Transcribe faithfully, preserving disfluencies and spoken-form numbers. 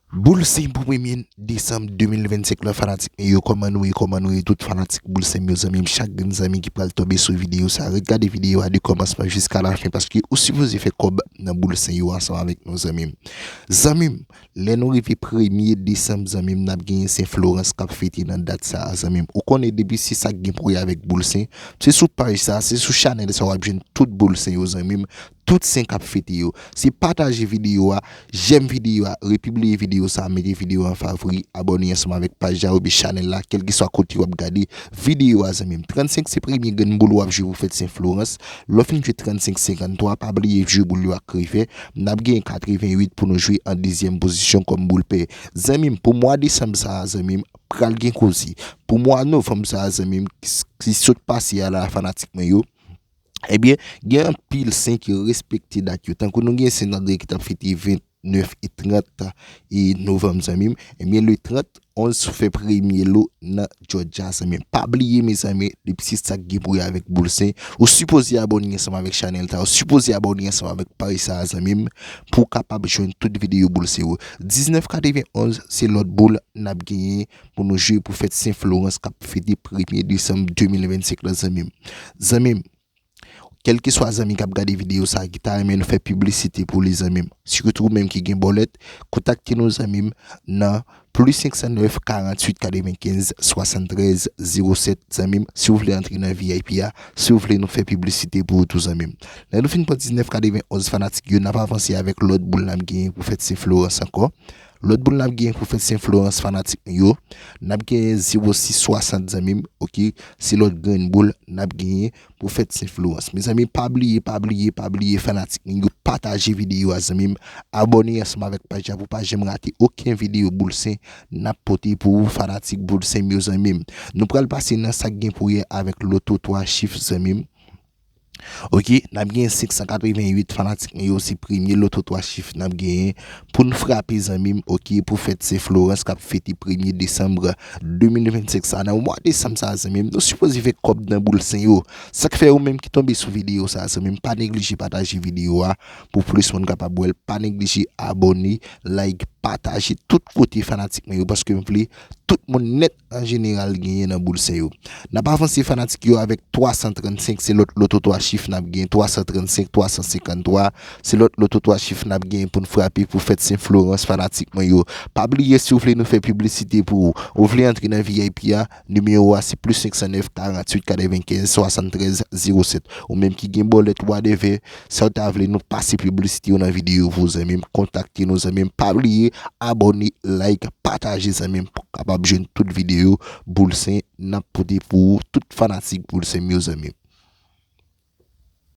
Boul Sen pou premye desanm de mil vennsenk lan, fanatik mwen yo, kòman nou ye, kòman nou ye, tout fanatik Boul Sen m yo, zanmi m, chak grenn zanmi ki pral tonbe sou videyo sa, ret gade videyo a de kòmansman jiska lafen, paske ou sipoze fè kòb nan Boul Sen yo ansanm avèk nou, zanmi m. Zanmi m, lè nou rive premye desanm, zanmi m, n ap genyen Sen Florans k ap fete nan dat sa a, zanmi m. Ou konnen depi se sa k gen pou wè avèk Boul Sen, se sou paj sa, se sou chanèl sa w ap jwenn tout Boul Sen yo, zanmi m. Tout sen k ap fete yo. Se pataje videyo a, jèm videyo a, repibliye videyo sa, mete videyo an favori, abòne ansanm avèk paj la oubyen chanèl la, kèlkeswa kote w ap gade videyo a, zanmi m. Trannsenk se premye grenn boul w ap jwe pou fèt Sen Florans. Lè w fin jwe trannsenk, senkanntwa, pa bliye jwe boul yo ak krevè. N ap genyen katrevenwit pou nou jwe an dezyèm pozisyon kòm boul pè. Zanmi m, pou mwa desanm sa a, zanmi m, pral gen koze. Pou mwa novanm sa a, zanmi m, ki, ki sot pase a la, fanatik mwen yo, ebyen, gen anpil sen ki respekte dat yo. Tankou nou gen Sen Andre ki t ap fete vennèf e trant e novanm, zanmi m. Ebyen, le trant, onz fè premye lo nan Georgia, zanmi m. Pa bliye, mezanmi, depi se sa k gen pou wè avèk Boul Sen, ou sipoze abòne ansanm avèk chanèl sa, ou sipoze abòne ansanm avèk paj sa, zanmi m, pou w kapab jwenn tout videyo Boul Sen yo. Diznèf katrevenonz, se lòt boul n ap genyen pou nou jwe pou fèt Sen Florans k ap fete premye desanm de mil vennsenk lan, zanmi m. Zanmi m, kèlkeswa zanmi k ap gade videyo sa a ki ta renmen nou fè piblisite pou li, zanmi m, sitou ou menm ki gen bòlèt, kontakte nou, zanmi m, nan plis senk san nèf, karanntuit, katrevenkenz, swasanntrèz, zewo sèt, zanmi m, si w vle antre nan V I P a, si w vle nou fè piblisite pou ou tou, zanmi m. Lè nou fin pran diznèf katrevenonz, fanatik yo, n ap avanse avèk lòt boul n ap genyen pou fèt Sen Florans ankò. Lòt boul n ap genyen pou fèt Sen Florans, fanatik mwen yo, n ap genyen zewo sis swasant, zanmi m, oke? Se lòt grenn boul n ap genyen pou fèt Sen Florans. Mezanmi, pa bliye, pa bliye, pa bliye, fanatik mwen yo, pataje videyo a, zanmi m. Abòne ansanm avèk paj la pou pa janm rate okenn videyo Boul Sen n ap pote pou ou, fanatik Boul Sen m yo, zanmi m. Nou pral pase nan sa k gen pou wè avèk loto twa chif, zanmi m. Oke, n ap gen senk san katrevenwit, fanatik mwen yo, se premye loto twa chif n ap genyen pou n frape, zanmi m, oke, pou fèt Sen Florans k ap fete premye desanm de mil vennsenk sa. Nan mwa desanm sa, zanmi m, nou sipoze fè kòb nan Boul Sen yo. Sa k fè ou menm ki tonbe sou videyo sa, zanmi m, pa neglije pataje videyo a pou plis moun kapab wè l. Pa neglije abòne, like, pataje tout kote, fanatik mwen yo, paske m vle tout moun nèt an jeneral genyen nan Boul Sen yo. N ap avanse, fanatik yo, avèk twa san trannsenk, se lòt loto twa chif n ap genyen, twa san trannsenk, twa san senkanntwa, se lòt loto twa chif n ap genyen pou n frape pou fèt Sen Florans, fanatik mwen yo. Pa bliye, si w vle nou fè piblisite pou ou, ou vle antre nan V I P a, nimewo a se plis senk san nèf, karanntuit, katrevenkenz, swasanntrèz, zewo sèt. Ou menm ki gen bòlèt, whatever, sa w ta vle nou pase piblisite yo nan videyo pou ou, zanmi m, kontakte nou, zanmi m. Pa bliye, abòne, like, pataje, zanmi m, pou w kapab jwenn tout videyo Boul Sen n ap pote pou ou, tout fanatik Boul Sen m yo, zanmi m.